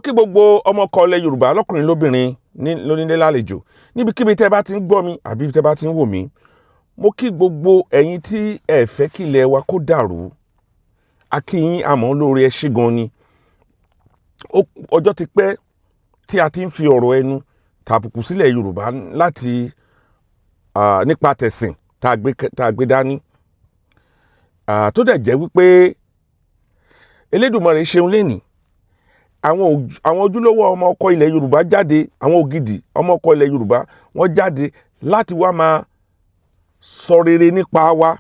Kí gbogbo ọmọkọ ilẹ̀ Yorùbá, lọ́kùnrin, lóbìnrin, ní lónílé, lálejò, níbikíbi tẹ́ bá ti ń gbọ́ mi àbí tẹ́ bá ti ń wò mí. Mo kí gbogbo ẹ̀yin tí ẹ fẹ́ kí ilẹ̀ wa kó dàrú. A kí yín, àmọ́ lórí ẹ ṣé gan ni. Ọjọ́ ti pẹ́ tí a ti ń fi ọ̀rọ̀ ẹnu tàbùkù sílẹ̀ Yorùbá láti nípa tẹ̀sìn tá a gbé dání, tó dẹ̀ jẹ́ wípé Elédùmarè ṣeun lénìí, àwọn ojúlówó ọmọ ọkọ ilẹ̀ Yorùbá jáde, àwọn ògidì ọmọ ọkọ ilẹ̀ Yorùbá, wọ́n jáde láti wá máa sọ rere nípa wa,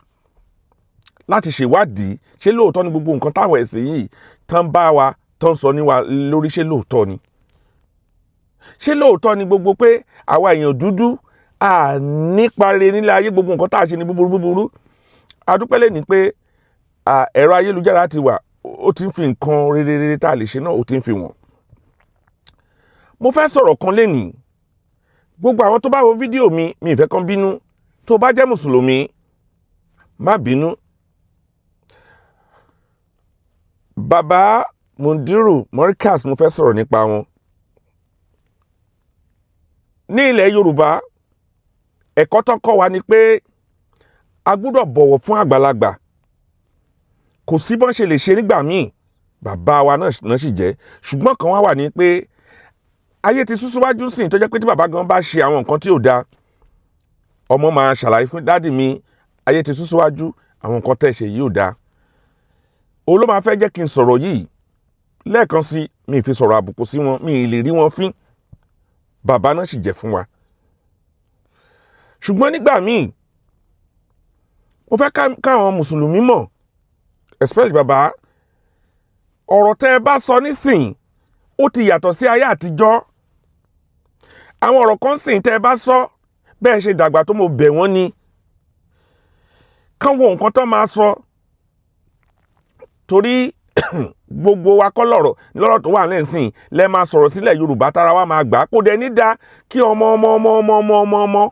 láti ṣèwádìí ṣé lóòótọ́ ni gbogbo nǹkan táwọn ẹ̀sìn yìí tán bá wa tán sọ ní wa lórí, ṣé lóòótọ́ ni, ṣé lóòótọ́ ni gbogbo pé àwa èèyàn dúdú à nípa rere nílé ayé, gbogbo nǹkan tá a ṣe ní búburú búburú. A dúpẹ́ lẹ́ni pé ẹ̀rọ ayélujára ti wà, ó ti ń fi nǹkan rere rere tá a lè ṣe náà, ó ti ń fi wọ̀n. Mo fẹ́ sọ̀rọ̀ kan lénìí. Gbogbo àwọn tó bá wo fídíò mi, mi ì fẹ́ kán bínú. Tó bá jẹ́ mùsùlùmí, má bínú. Bàbá Mundiru Morikas, mo fẹ́ sọ̀rọ̀ nípa wọn. Ní ilẹ̀ Yorùbá, ẹ̀kọ́ tó kọ́ wa ni pé a gbúdọ̀ bọ̀wọ̀ fún àgbàlagbà. Kò sí bọ́n ṣe lè ṣe nígbà míì, bàbá wa náà sì jẹ́. Ṣùgbọ́n kan wá wà ní pé ayé ti sún síwájú sìn, tó jẹ́ pé tí bàbá gan bá ṣe àwọn nǹkan tí ò dáa, ọmọ máa ṣàlàyé fún daddy mi, ayé ti sún síwájú, àwọn nǹkan tẹ́ ṣe yìí ò dáa. Òun ló máa fẹ́ jẹ́ kí n sọ̀rọ̀ yìí lẹ́ẹ̀kan sí. Mi ì fi sọ̀rọ̀ àbùkù sí wọn, mi ì lè rí wọn fín, bàbá náà sì jẹ́ fún wa. Ṣùgbọ́n nígbà míì, mo fẹ́ káwọn mùsùlùmí mọ̀, especially bàbá, ọ̀rọ̀ tẹ́ ẹ bá sọ nísìn, ó ti yàtọ̀ sí ayé àtijọ́. Àwọn ọ̀rọ̀ kan sìn tẹ́ ẹ bá sọ, bẹ́ẹ̀ ṣe dàgbà tó, mo bẹ̀ wọ́n ni kán wo nǹkan tó máa sọ, torí gbogbo wa kọ́ lọ̀rọ̀ lọ́rọ̀ tó wà lẹ́sìn lẹ́ máa sọ̀rọ̀ sílẹ̀ Yorùbá tára wa máa gbà á. Kó dẹ̀ ní da kí ọmọ ọmọ ọmọ ọmọ ọmọ ọmọ ọmọ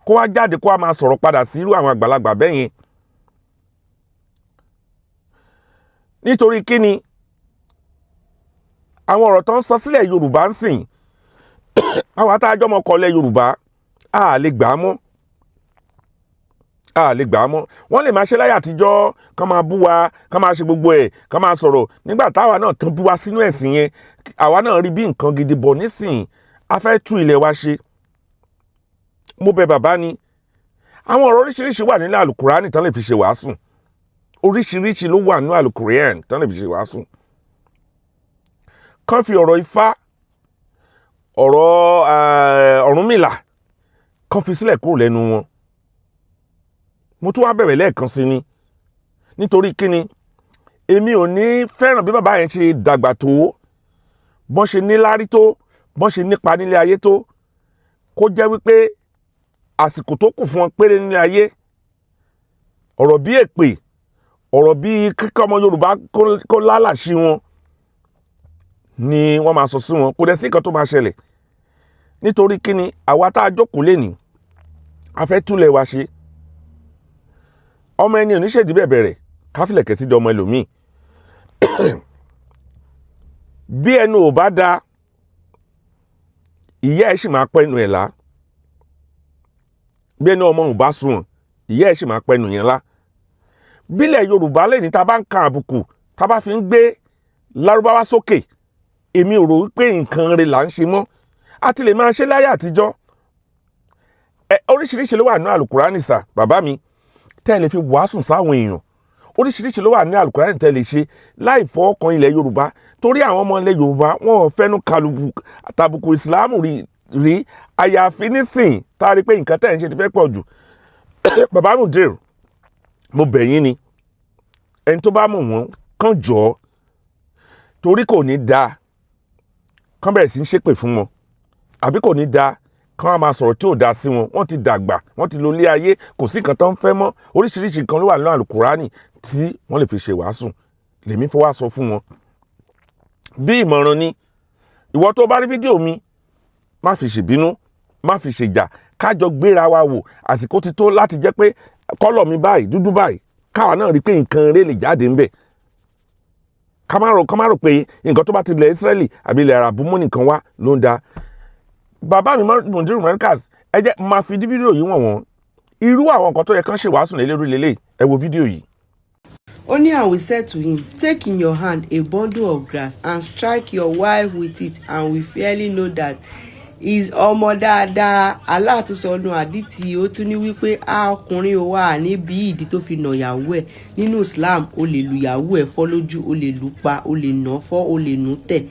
kó wá jáde, kó wá máa sọ̀rọ̀ padà sí irú àwọn àgbàlagbà bẹ́ẹ̀ yẹn. Nítorí kíni? Àwọn ọ̀rọ̀ tó ń sọ sílẹ̀ Yorùbá ń sìn, àwọn atájọ́mọ kọlẹ̀ Yorùbá, a lè gbà á mọ́, a lè gbà á mọ́. Wọ́n lè máa ṣe láyé àtijọ́, kán máa bú wa, kán máa ṣe gbogbo ẹ̀, kán máa sọ̀rọ̀. Nígbà táwa náà tán bú wa sínú ẹ̀sìn yẹn, àwa náà rí bí nǹkan gidi bọ̀. Nísìn, a fẹ́ tú ilẹ̀ wa ṣe. Mo bẹ̀ bàbá ni, àwọn ọ̀rọ̀ oríṣiríṣi wà nílẹ̀ àlùkùránì tán lè fi ṣe wàásù. Oríṣiríṣi ló wà nínú àlùkùránì tán lè fi ṣe wàásù. Kán fi ọ̀rọ̀ Ifá, ọ̀rọ̀ Ọ̀rúnmìlà, kán fi sílẹ̀ kúrò lẹ́nu wọn. Mo tún wá bẹ̀rẹ̀ lẹ́ẹ̀kan sí ni. Nítorí kíni? Èmi ò ní fẹ́ràn bí bàbá yẹn ṣe dàgbà tó, bọ́n ṣe níláárí tó, bọ́n ṣe nípa nílé ayé tó, kó jẹ́ wípé àsìkò tó kù fún wọn péré nílé ayé, ọ̀rọ̀ bí èpè, ọ̀rọ̀ bí kíkọ́ ọmọ Yorùbá kó lálàsí wọn ni wọ́n máa sọ sí wọn. Kò dẹ̀ sí nǹkan tó máa ṣẹlẹ̀. Nítorí kíni? Àwa tá a jókòó lénìí, a fẹ́ túlẹ̀ wa ṣe. Ọmọ ẹni oníṣèdí bẹ̀ bẹ̀rẹ̀ káfílẹ̀kẹ̀ sí di ọmọ ẹlòmíì. Bí ẹnu ò bá da, ìyá ẹ̀ sì máa pẹ́nu ẹ̀ lá. Bí ẹnu ọmọ ò bá sunwọ̀n, ìyá ẹ̀ sì máa pẹ́nu yẹn lá. Bílẹ̀ Yorùbá lẹ́ni tá a bá ń kan àbùkù, tá a bá fi ń gbé Lárúbáwá sókè, èmi ò rò wípé nǹkan rẹ̀ là ń ṣe mọ́. A ti lè máa ṣe láyé àtijọ́ ẹ. Oríṣiríṣi ló wà ní àlùkùránì sà, bàbá mi, tẹ́ ẹ lè fi wàásù sáwọn èèyàn. Oríṣiríṣi ló wà ní àlùkùránì tẹ́ ẹ lè ṣe láì fọwọ́ kan ilẹ̀ Yorùbá, torí àwọn ọmọ ilẹ̀ Yorùbá, wọn ò fẹ́nu kàlùbù tàbùkù ìsìláàmù rí rí, àyàfi nísìn tá a rí pé nǹkan tẹ́ ẹ̀ ń ṣe ti fẹ́ pọ̀ jù. Bàbá Mudir, mo bẹ̀ yín ni, ẹni tó bá mọ̀ wọ́n kàn jọ́, torí kò ní dáa kán bẹ̀rẹ̀ sí í ṣépè fún wọn, àbí kò ní dáa kán á máa sọ̀rọ̀ tí ò dáa sí wọn. Wọ́n ti dàgbà, wọ́n ti lo ilé ayé, kò sí nǹkan tó ń fẹ́ mọ́. Oríṣiríṣi nǹkan ló wà nínú àlùkùránì tí wọ́n lè fi ṣe wàásù. Lèmi fọwọ́ sọ fún wọn bí ìmọ̀ràn ni. Ìwọ tó bá rí fídíò mi, má fi ṣèbínú, má fi ṣèjà, kájọ gbéra wa wò. Àsìkò ti tó láti jẹ́ pé colour mi báyìí, dúdú báyìí, káwa náà rí i pé nǹkan rẹ̀ lè jáde ńbẹ̀. Ká má rò pé nǹkan tó bá ti ilẹ̀ Israeli àbí ilẹ̀ Arabu mú nìkan wá ló ń da. Bàbá mi Mundiru Markaz, ẹ jẹ́ máa fi fídíò yìí wọ̀n wọ́n irú àwọn nǹkan tó yẹ kán ṣe wàásù lé lórí lélẹ̀. Ẹ wo fídíò yìí. Ó ní, "And we said to him, 'Take in your hand a bundle of grass and strike your wife with it, and we fairly know that is ọmọ dáadáa.'" Allah tún sọ nù àdìtì, ó tún ní wípé a ọkùnrin ò wà níbi ìdí tó fi nà ìyàwó ẹ̀. Nínú Islam, o lè lu ìyàwó ẹ̀ fọ́ lójú, o lè lù pa, o lè nà fọ́, o lè nù tẹ̀.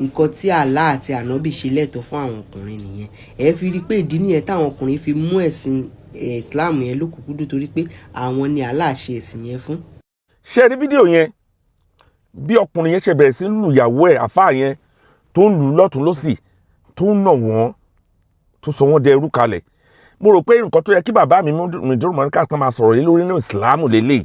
Nǹkan tí Allah àti ànábì ṣe lẹ́tọ̀ọ́ fún àwọn ọkùnrin nìyẹn. Ẹ fi rí i pé ìdí nìyẹn táwọn ọkùnrin fi mú ẹ̀sìn Islam yẹn lókùnkúndùn, torí pé àwọn ni Allah ṣe ẹ̀sìn yẹn fún. Ṣe rí fídíò yẹn, bí ọkùnrin yẹn ṣe bẹ̀rẹ̀ sí lù ìyàwó ẹ̀, àfáà yẹn, tó ń lù lọ́tún lọ́sì, tó ń nà wọ́n, tó sọ wọ́n dẹrú kalẹ̀? Mo rò pé nǹkan tó yẹ kí bàbá mi Mundiru Markaz kan máa sọ̀rọ̀ yìí lórí ní ìsìláàmù lélẹ̀,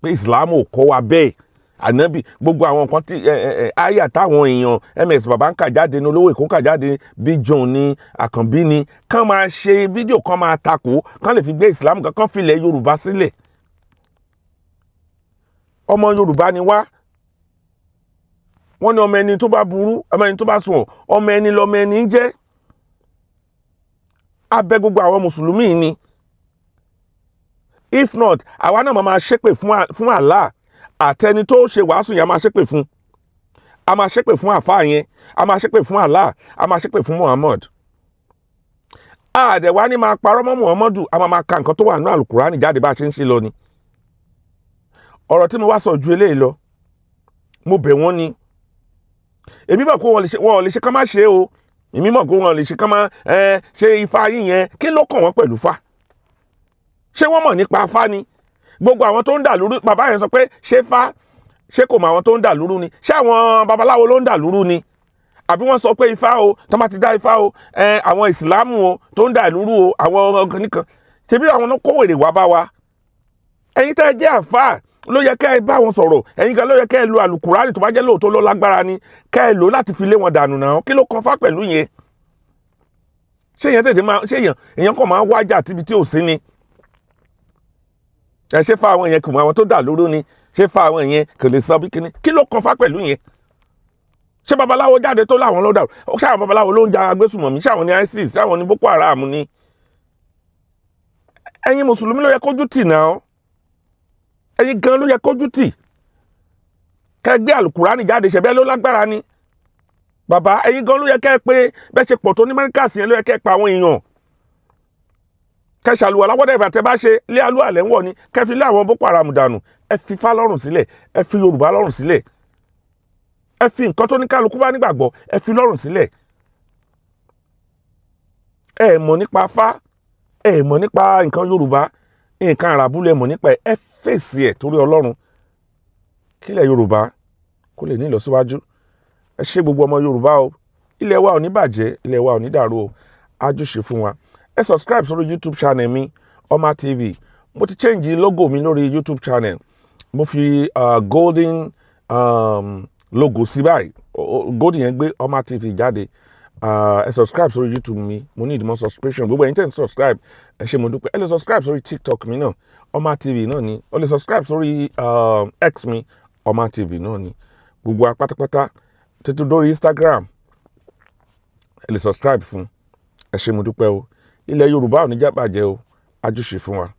pé ìsìláàmù ò kọ́ wa bẹ́ẹ̀. Ànábì, gbogbo àwọn nǹkan tí ẹ ẹ àyà táwọn èèyàn ms bàbá ń kà jáde ní, olówó Èkó ń kà jáde, bí John ní Àkànbí ní, kán máa ṣe fídíò, kán máa takò, kán lè fi gbé ìsìláàmù kan, kán filẹ̀ Yorùbá sílẹ̀. Ọmọ Yorùbá ni wá. Wọ́n ní ọmọ ẹni tó bá burú, ọmọ ẹni tó bá sùn, ọmọ ẹni lọmọ ẹni ń jẹ́. Abẹ gbogbo àwọn mùsùlùmí ni. If not, àwa náà máa ṣépè fún Allah. Àtẹni tó ṣe wàásù yẹn, a máa ṣépè fún, a máa ṣépè fún àfáà yẹn, a máa ṣépè fún Allah, a máa ṣépè fún Muhammad. Àdẹ̀wá ní máa parọ́ mọ́ Muhammadu, a máa máa ka nǹkan tó wà ní Alukurani jáde bá a ṣe ń ṣe lọ ni. Ọ̀rọ̀ tí mo wá sọ ju eléyìí lọ. Mo bẹ̀ wọ́n ni. Èmi mọ̀ pé wọ́n lè ṣe kán má ṣe o. Èmi mọ̀ pé wọ́n lè ṣe kán má ṣe ifá yín yẹn. Kí ló kàn wọ́n pẹ̀lú fa? Ṣé wọ́n mọ̀ nípa afá ni? Gbogbo àwọn tó ń dà lúrú, bàbá yẹn sọ pé ṣé fa, ṣé kò mọ àwọn tó ń dà lúrú ni? Ṣé àwọn babaláwo ló ń dà lúrú ni? Àbí wọ́n sọ pé ifá o, tó bá ti dá ifá o, àwọn ìsìlámù o tó ń dà lúrú o, àwọn ọkàn nìkan, ṣebí àwọn náà kó wèrè wá bá wa? Ẹ̀yin tẹ́ ẹ jẹ́ àfáà ló yẹ kẹ́ ẹ bá wọn sọ̀rọ̀. Ẹ̀yin gan ló yẹ kẹ́ ẹ lo àlùkùránì, tó bá jẹ́ lóòótọ́ ló lágbára ni, kẹ́ ẹ lò láti fi lé wọn dànù náà. Kí ló kan fá pẹ̀lú yẹn? Ṣé èèyàn tètè máa ṣé èèyàn kàn máa wájà tíbi tí ò sí ni? Ẹ ṣé fa àwọn yẹn kò mọ àwọn tó dà lóró ni? Ṣé fa àwọn yẹn kò lè sọ bí kíní? Kí ló kan fá pẹ̀lú yẹn? Ṣé babaláwo jáde tó láwọn ló dà? Ṣé àwọn babaláwo ló ń ja agbésùmọ̀mí? Ṣé àwọn ní ISIS? Ṣé àwọn ní Boko Haram ni? Ẹ̀yin mùsùlùmí ló yẹ kójú tì náà. Ẹ̀yin gan ló yẹ kójú tì, kẹ́ gbé àlùkùránì jáde. Ṣẹ̀bẹ́ ló lágbára ni bàbá. Ẹ̀yin gan ló yẹ kẹ́ pé bẹ́ẹ̀ ṣe pọ̀ tó ní mẹ́ríkàsì yẹn, ló yẹ kẹ́ pa àwọn èèyàn, kẹ́ ṣàlùwà láwọ́dẹ̀ ìfà tẹ́ bá ṣe lé alúàlẹ̀ ń wọ̀ ni, kẹ́ fi lé àwọn Boko Haram dànù. Ẹ fi Ifá lọ́rùn sílẹ̀, ẹ fi Yorùbá lọ́rùn sílẹ̀, ẹ fi nǹkan tó ní kálukú bá nígbàgbọ́, ẹ fi lọ́rùn sílẹ̀. Ẹ mọ̀ nípa Ifá, ẹ mọ̀ nípa nǹkan Yorùbá, nǹkan àràbù lẹ mọ̀ nípa ẹ. Ẹ fèsì ẹ̀ torí Ọlọ́run, kílẹ̀ Yorùbá kó lè ní ìlọsíwájú. Ẹ ṣé, gbogbo ọmọ Yorùbá o. Ilẹ̀ wa ò ní bàjẹ́, ilẹ̀ wa ò ní dàrú o. Ájúṣe fún wa. Ẹ subscribe sórí YouTube channel mi, Oma TV. Mo ti change logo mi lórí YouTube channel. Mo fi golden logo sí báyìí. Golden yẹn gbé Oma TV jáde. Ẹ subscribe sórí YouTube mi. Mo need more subscription. Gbogbo ẹ̀yin tẹ́ ń subscribe, ẹ ṣé, mo dúpẹ́. Ẹ lè subscribe sórí TikTok mi náà, Oma TV náà ni. Ẹ lè subscribe sórí X mi, Oma TV náà ni. Gbogbo wa pátápátá, títí dórí Instagram, ẹ lè subscribe fún. Ẹ ṣé, mo dúpẹ́ o. Ilẹ̀ Yorùbá ò ní já bàjẹ́ o. Ajúṣe fún wa.